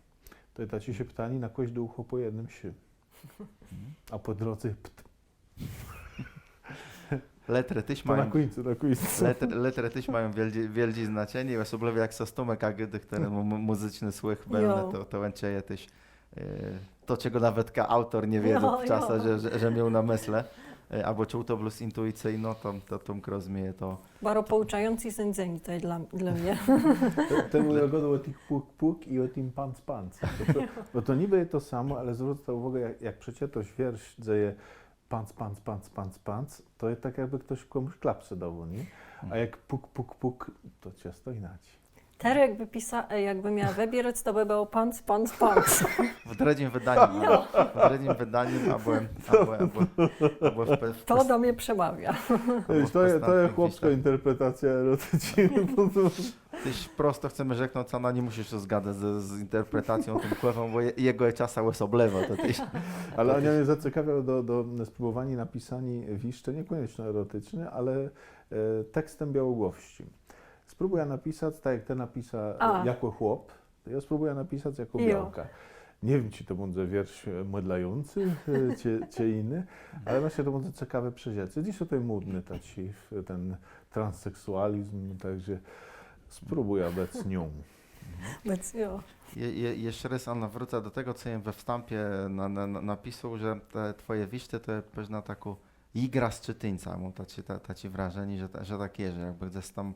To je taczé szeptanié na kòżdé ùchò pò jednym sz. A pò drodze pt. Lëtrë téż mają, na kùńcu, na kùńcu. Lëtrë, lëtrë téż mają wiôldżé, wiôldżé znaczenié, òsoblëwie jak sã stómôkô, a czedë chtëren mù-, mù-, mùzyczny słëch bëlny, to, to òn czëje téż, e, to, czegò nawetka aùtor nie wiedzôł czasã, że, że, że miôł na mëslë, e, abò czuł to blós intuicyjno, to, to Tómk rozmieje to. Baro pòùczającé sedzenié to je dlô, dlô mie. Te-, temù jô gôdôł ò tëch pùk, pùk i ò tim pãc, pãc. Bò to, bò to nibë je to samò, ale zwrócta ùwôgã, jak, jak przeczëtôsz wiérsz, dze je pãc, pãc, pãc, pãc, pãc, to je tak, jakbë chtos kòmùs klapsë dôwôł, nié? A jak pùk, pùk, pùk, to czãsto jinaczi. Terô jakbë pisa-, e, jakbë mia wëbierac, to bë bëło pãc, pãc, pãc. W drëdżim wëdanim, jo. W drëdżim wëdanim, abò, abò, abò, abò w pe-, w... To do mie przemôwiô. Abò w... To je, to je chłopskô interpretacjô eroticznô. Téż prosto chcemë rzeknąc, Ana, nie mùszisz sã zgadzac z, z interpretacją Tómkòwą, bò je-, jegò je czasã òsoblëwò, to téż. Ale Ania mie zacekawiô do, do spróbòwaniô napisaniô wiérztë, niekònieczno eroticzny, ale, e, tekstã białogłowsczim. Spróbùjã napisac, tak jak të napisa, e, jakò chłop, to jô spróbùjã napisac jakò białka. Nie wiém, czë to bãdze wiérsz, e, mòdlający, e, czë, czë jiny, ale mëszlã, że to bãdze cekawé przeżëcé. Dzys to je mòdny taczi, ten transseksualizm, tak że spróbùjã bëc nią. Bëc, jo. Je-, je-, jesz rôz, Ana, wrócã do tegò, co jem we wstãpie na-, na-, na-, napisôł, że te twòje wiérztë to je pewno takô jigra z czëtińcã, móm taczé, ta-, taczé wrażenié, że ta-, że tak je, że jakbë gdzes tam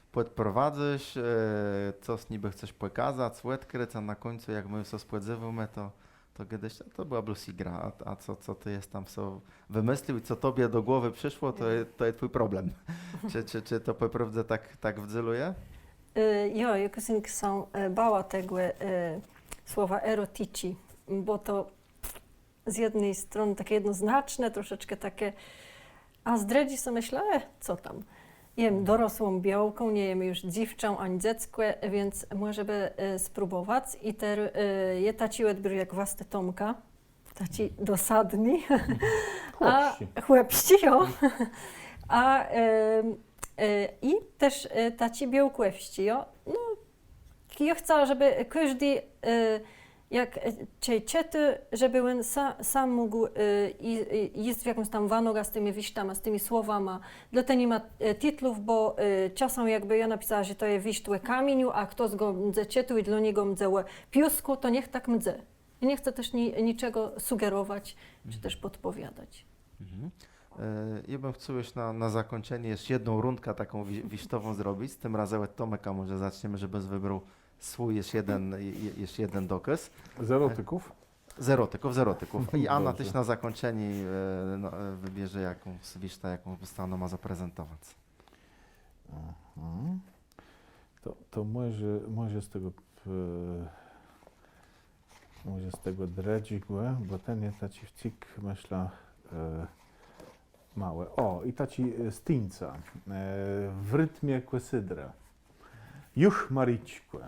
pòdprowadzysz, e, cos nibë chcesz pòkazac, òdkrëc, a na kùńcu, jak më sã spòdzéwómë, to, to czedës, a to bëła blós jigra, a, a co, co të jes tam so wëmëslił i co tobie do głowë przëszło, to je, to je twój problem. Czë, czë, czë to pò prôwdze tak, tak wëzdrzëje? E, jo, jô kąsk sã, e, bała tegò, e, słowa eroticzi, bò to z jedny stronë taczé jednoznaczné, troszeczkã taczé, a z drëdżi so mëszlã, e, co tam. Jem dorosłą białką, nie jem ju dzéwczã ani dzeckò, wiãc mòże bë, e, spróbòwac. I terô, e, je taczi òdbiór jak wastã Tómka, taczi dosadny. A chłopsczi. Chłopsczi, jo. A, e, e, i téż, e, taczi białkòwsczi, jo. No, jô chcała, żebë kòżdi, e, jak, e, czë-, czëtô, żebë òn sa-, sóm mógł, e, i, i, jic w jakąs tam wanogã z tima wiérztama, z tima słowama. Dlôte ni ma, e, titlów, bò, e, czasã jakbë jô napisała, że to je wiészt ò kamieniu, a chtos gò mdze czëtôł i dlô niegò mdze ò piôskù, to niech tak mdze. I nie chcã téż ni-, niczegò sugerowac, czë téż pòdpòwiadac. Mhm. E, jô bëm chcôł jesz na, na zakùńczenié jesz jedną rundkã taką wi-, wiérztową zrobic. Tim razã òd Tomka mòże zaczniemë, żebë wëbrôł swój jesz jeden, je-, jesz jeden dokôz. Z erotików? Z erotików, z erotików. I Ana téż na zakùńczenié, e, no, e, wëbierze jakąs wiérztã, jaką bë òna chcała zaprezentowac. Mhm. To, to mòże, mòże z tegò, e, Mòże z tegò drëdżégò, bò ten je taczi wcyg, mëszlã, e, Małé. Ò, i taczi, e, z tuńca. E, w ritmie kłesydra. Juch, Mariczkò.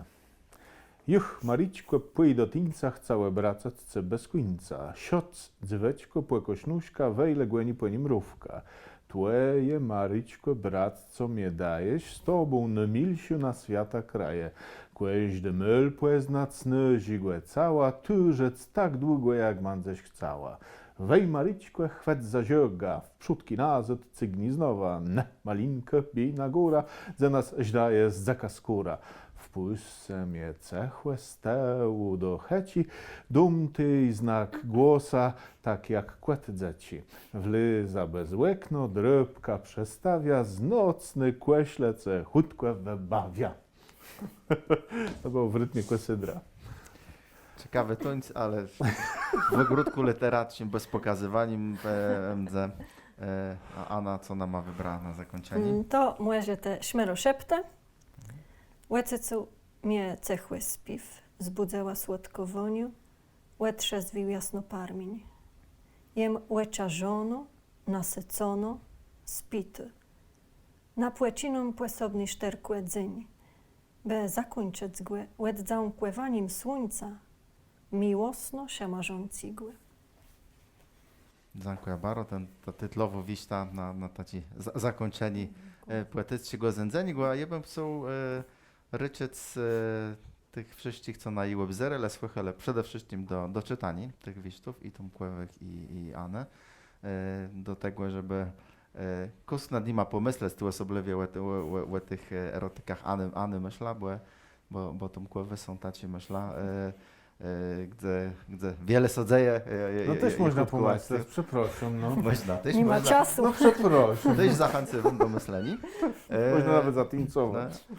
Juch, Mariczkò, pòj do tuńca, chcã òbracac ce bez kùńca. Siądz, dzéweczkò, pòkòs nóżkã, wej le gòni pò nim rówkã. Twòje, Mariczkò, bractwò mie dôjesz, z tobą nômilszô na swiata kraje. Kòżdi môl pòznac snôżégò cała, tu żëc tak długò, jak bãdzesz chcała. Wej, Mariczkò, chwëc za żôgã, w przódk i nazôd cygnij znowã, ne, malinkò, biéj na górã, dze nas żdô je dzëkô skóra. Wpùscë mie cëchò z tëłu do chëczi, dóm ti znak głosã, tak jak kòt dzëczi. Wlôzã bez òkno, drôbkã przestawiã, z nocny kòszlë ce chùtkò wëbawiã. To bëło w ritmie kłesydra. Cekawi tuńc, ale w ògródkù lëteracczim, bez pòkazëwaniô, e, mdze, e, a Ana, co nama wëbra na zakùńczenié? Mm, to mòże te szmëroszeptë. Òcekôł mie cëchò spiéw, zbùdzëła słodkô wòniô, òtrzezwił jasno parmiéń. Jem òczarzonô, nasëconô, spitô. Napòczinóm pòsobné sztërk òdzéń, bë zakùńczëc gò òddzãkòwanim słuńca, miłosno szëmarzącégò. Dzãkùjã baro. Ten, ta titlowô wiérzta na, na taczé za-, zakùńczenié, e, pòeticczégò zéńdzeniô, a jô bëm chcôł, e, rôczëc, e, tëch wszëtczich, co naju òbzérelë, słëchelë, przede wszëtczim do, do czëtaniô tëch wiérztów i Tomkòwëch, i, i Anë, e, do tegò, żebë, e, kùsk nad nima pòmëslec, tu òsoblëwie ò, ò, ò, ò tëch, e, erotikach Anë, Anë, mëszlã, bò, bò, bò Tomkòwé są taczé, mëszlã, e, e, gdze, gdze wiele sã dzeje, e, e, No e, téż e, mòżna krótkò pòmëslec, akcjô. Przeprôszóm, no. Mòżna téż, Ni ma mòżna. Czasu. No, przeprôszóm. Téż zachãcywóm do mëszleniô. E, Mòżna nawet zatuńcowac. No.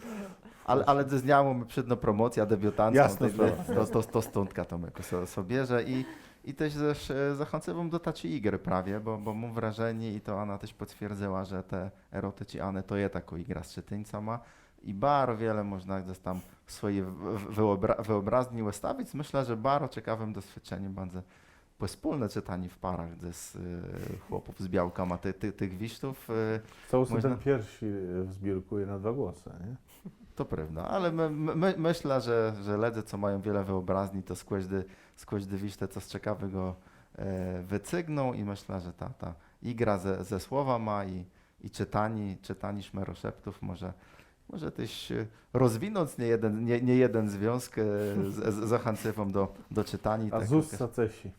Ale, ale dzys dnia mómë przédną promòcjã debiutancką, Jasnô to, sprawa. to, to, to stądka to më jakòs so, so bierze i, i téż zesz, e, zachãcywóm do taczi jigrë prawie, bò, bò móm wrażenié i to Ana téż pòcwierdzëła, że te eroticzné Anë to je takô jigra z czëtińcama i baro wiele mòżna gdzes tam swòji w-, w-, wëòbra-, wëòbrazni òstawic. Mëszlã, że baro cekawim doswiôdczenim bãdze pòspólné czëtanié w parach ze, e, chłopów z białkama të-, të-, tëch wiérztów, e, Całosny mòżna ten pierszi, e, w zbiérkù je na dwa głosë, nié? To prôwda, ale më-, më-, më-, mëszlã, że, że lëdze, co mają wiele wëòbrazni, to z kòżdi, z kòżdi wiérztë cos cekawégò, e, wëcygną i mëszlã, że ta, ta jigra ze, ze słowama i, i czëtanié, czëtanié szmëroszeptów mòże, mòże téż, e, rozwinąc niejeden, nie, niejeden związk, e, z, z, zachãcywóm do, do czëtaniô. A tak zôs jak sã ceszi.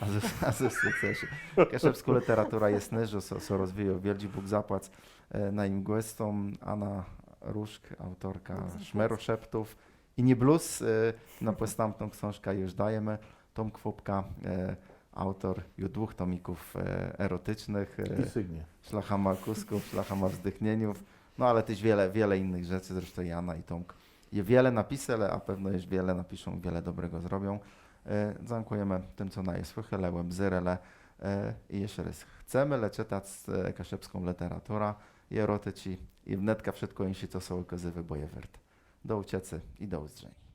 A zôs, a zôs sã ceszi. Kaszëbskô lëteratura je snôżô, sã, sã rozwijô, wiôldżi Bóg zapłac, e, najim gòscóm, Ana Różk, aùtorka Bóg zapłac. Szmëroszeptów. I nié blós, e, na pòstãpną ksążkã ju żdajemë, Tomk Fópka, e, aùtor ju dwùch tomików, e, eroticznëch, e, I sygnie. Szlachama kùsków, Szlachama wzdichnieniów, no ale téż wiele, wiele jinëch rzeczi, zresztą i Ana, i Tomk je wiele napiselë, a pewno jesz wiele napiszą, wiele dobrégò zrobią. E, dzãkùjemë tim, co naju słëchelë, òbzérelë, e, i jesz rôz. Chcemë le czëtac, e, kaszëbską lëteraturã, i eroticzi, i wnetka wszëtkò jinszé, co sã òkazywô, bò je wôrt. Do ùczëcô i do ùzdrzeniô.